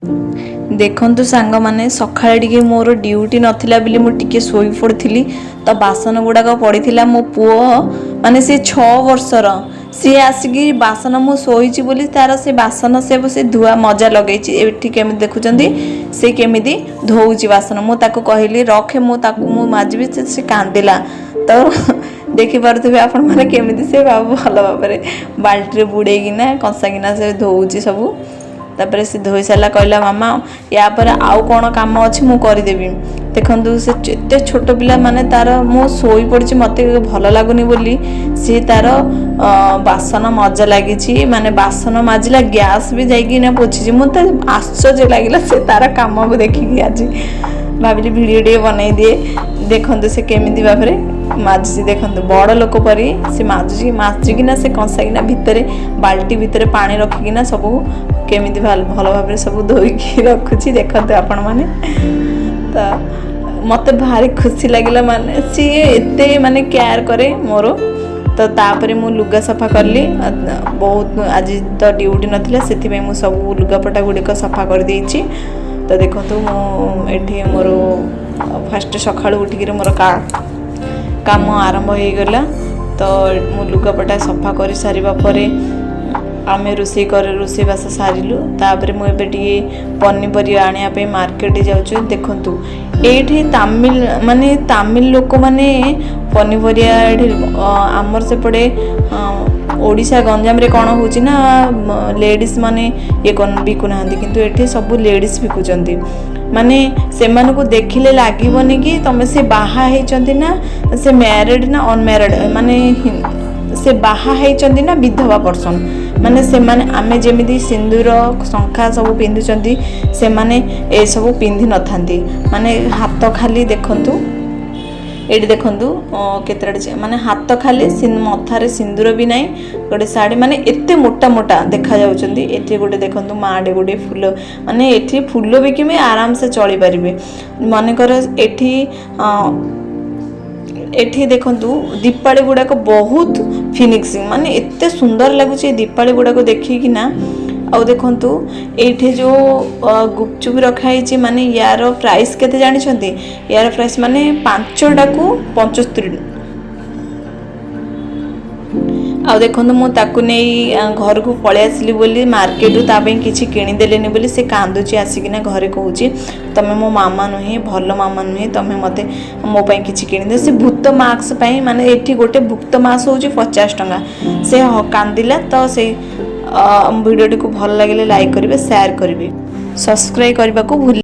ଦେଖନ୍ତୁ ସାଙ୍ଗମାନେ, ସକାଳେ ଟିକେ ମୋର ଡ୍ୟୁଟି ନଥିଲା ବୋଲି ମୁଁ ଟିକେ ଶୋଇପଡ଼ିଥିଲି ତ ବାସନ ଗୁଡ଼ାକ ପଡ଼ିଥିଲା। ମୋ ପୁଅ, ମାନେ ସେ 6 ବର୍ଷର, ସିଏ ଆସିକି ବାସନ, ମୁଁ ଶୋଇଛି ବୋଲି ତାର ସେ ବାସନ ସେ ସେ ଧୁଆ ମଜା ଲଗେଇଛି। ଏଠି କେମିତି ଦେଖୁଛନ୍ତି, ସେ କେମିତି ଧୋଉଛି ବାସନ। ମୁଁ ତାକୁ କହିଲି, ରଖେ, ମୁଁ ତାକୁ ମୁଁ ମାଜିବି। ସେ କାନ୍ଦିଲା। ତ ଦେଖିପାରୁଥିବେ ଆପଣମାନେ, କେମିତି ସେ ଭଲ ଭାବରେ ବାଲ୍ଟିରେ ବୁଡ଼େଇକିନା କଂସାକିନା ସେ ଧୋଉଛି ସବୁ। ତାପରେ ସେ ଧୋଇ ସାରିଲା, କହିଲା, ମାମା, ୟା ପରେ ଆଉ କ'ଣ କାମ ଅଛି, ମୁଁ କରିଦେବି। ଦେଖନ୍ତୁ, ସେ ଏତେ ଛୋଟ ପିଲା, ମାନେ ତାର ମୁଁ ଶୋଇପଡ଼ିଛି, ମୋତେ ଭଲ ଲାଗୁନି ବୋଲି ସିଏ ତାର ବାସନ ମଜା ଲାଗିଛି। ମାନେ ବାସନ ମାଜିଲା, ଗ୍ୟାସ୍ ବି ଯାଇକି ନା ପୋଛିଛି। ମୋତେ ଆଶ୍ଚର୍ଯ୍ୟ ଲାଗିଲା ସେ ତାର କାମକୁ ଦେଖିକି। ଆଜି ଭାବିଲି ଭିଡ଼ିଓ ଟିକେ ବନେଇ ଦିଏ। ଦେଖନ୍ତୁ, ସେ କେମିତି ଭାବରେ ମାଜୁଛି। ଦେଖନ୍ତୁ, ବଡ଼ ଲୋକ ପରି ସେ ମାଜୁଛି। ମାଜିକିନା ସେ କଂସାକିନା ଭିତରେ, ବାଲ୍ଟି ଭିତରେ ପାଣି ରଖିକିନା ସବୁ କେମିତି ଭଲ ଭାବରେ ସବୁ ଧୋଇକି ରଖୁଛି, ଦେଖନ୍ତୁ ଆପଣମାନେ। ତ ମୋତେ ଭାରି ଖୁସି ଲାଗିଲା, ମାନେ ସିଏ ଏତେ ମାନେ କେୟାର କରେ ମୋର। ତ ତାପରେ ମୁଁ ଲୁଗା ସଫା କଲି। ବହୁତ ଆଜି ତ ଡ୍ୟୁଟି ନଥିଲା, ସେଥିପାଇଁ ମୁଁ ସବୁ ଲୁଗାପଟା ଗୁଡ଼ିକ ସଫା କରିଦେଇଛି। ତ ଦେଖନ୍ତୁ, ମୁଁ ଏଠି ମୋର ଫାଷ୍ଟ ସକାଳୁ ଉଠିକିରି ମୋର କାମ ଆରମ୍ଭ ହେଇଗଲା। ତ ମୁଁ ଲୁଗାପଟା ସଫା କରିସାରିବା ପରେ ଆମେ ରୋଷେଇ କରି ରୋଷେଇବାସ ସାରିଲୁ। ତାପରେ ମୁଁ ଏବେ ଟିକେ ପନିପରିବା ଆଣିବା ପାଇଁ ମାର୍କେଟ ଯାଉଛି। ଦେଖନ୍ତୁ, ଏଇଠି ତାମିଲ, ମାନେ ତାମିଲ ଲୋକମାନେ ପନିପରିବା ଏଠି। ଆମର ସେପଟେ ଓଡ଼ିଶା ଗଞ୍ଜାମରେ କ'ଣ ହେଉଛି ନା, ଲେଡ଼ିଜ୍ ମାନେ ଇଏ ବିକୁନାହାନ୍ତି, କିନ୍ତୁ ଏଠି ସବୁ ଲେଡ଼ିଜ୍ ବିକୁଛନ୍ତି। ମାନେ ସେମାନଙ୍କୁ ଦେଖିଲେ ଲାଗିବନି କି ତମେ ସେ ବାହା ହେଇଛନ୍ତି ନା ସେ ମ୍ୟାରେଡ଼ ନା ଅନମ୍ୟାରେଡ଼, ମାନେ ସେ ବାହା ହେଇଛନ୍ତି ନା ବିଧବା ପର୍ସନ୍। ମାନେ ସେମାନେ ଆମେ ଯେମିତି ସିନ୍ଦୁର, ଶଙ୍ଖା ସବୁ ପିନ୍ଧୁଛନ୍ତି, ସେମାନେ ଏସବୁ ପିନ୍ଧି ନଥାନ୍ତି। ମାନେ ହାତ ଖାଲି, ଦେଖନ୍ତୁ, ଏଇଠି ଦେଖନ୍ତୁ, କେତେଟା ମାନେ ହାତ ଖାଲି, ମଥାରେ ସିନ୍ଦୁର ବି ନାହିଁ, ଗୋଟେ ଶାଢ଼ୀ, ମାନେ ଏତେ ମୋଟା ମୋଟା ଦେଖାଯାଉଛନ୍ତି। ଏଠି ଗୋଟେ ଦେଖନ୍ତୁ, ମାଆଟେ ଗୋଟେ ଫୁଲ, ମାନେ ଏଠି ଫୁଲ ବିକି ବି ଆରାମସେ ଚଳିପାରିବେ। ମନେକର ଏଠି ଦେଖନ୍ତୁ, ଦୀପାଳି ଗୁଡ଼ାକ ବହୁତ ଫିନିସିଂ, ମାନେ ଏତେ ସୁନ୍ଦର ଲାଗୁଛି ଏ ଦୀପାଳି ଗୁଡ଼ାକ ଦେଖିକିନା। ଆଉ ଦେଖନ୍ତୁ, ଏଇଠି ଯେଉଁ ଗୁପଚୁପ ରଖା ହେଇଛି, ମାନେ ୟାର ପ୍ରାଇସ୍ କେତେ ଜାଣିଛନ୍ତି? ୟାର ପ୍ରାଇସ୍ ମାନେ ପାଞ୍ଚଟାକୁ 75। ଆଉ ଦେଖନ୍ତୁ, ମୁଁ ତାକୁ ନେଇ ଘରକୁ ପଳେଇ ଆସିଲି ବୋଲି, ମାର୍କେଟରୁ ତା ପାଇଁ କିଛି କିଣିଦେଲେନି ବୋଲି ସେ କାନ୍ଦୁଛି। ଆସିକିନା ଘରେ କହୁଛି, ତମେ ମୋ ମାମା ନୁହେଁ, ଭଲ ମାମା ନୁହେଁ, ତମେ ମୋତେ ମୋ ପାଇଁ କିଛି କିଣିଦିଅ। ସେ ଭୂତ ମାସ୍କ ପାଇଁ, ମାନେ ଏଠି ଗୋଟେ ଭୂତ ମାସ୍କ ହେଉଛି 50 ଟଙ୍କା। ସେ କାନ୍ଦିଲା। ତ ସେ ଭିଡ଼ିଓଟିକୁ ଭଲ ଲାଗିଲେ ଲାଇକ୍ କରିବେ, ସେୟାର କରିବେ, ସବସ୍କ୍ରାଇବ୍ କରିବାକୁ ଭୁଲ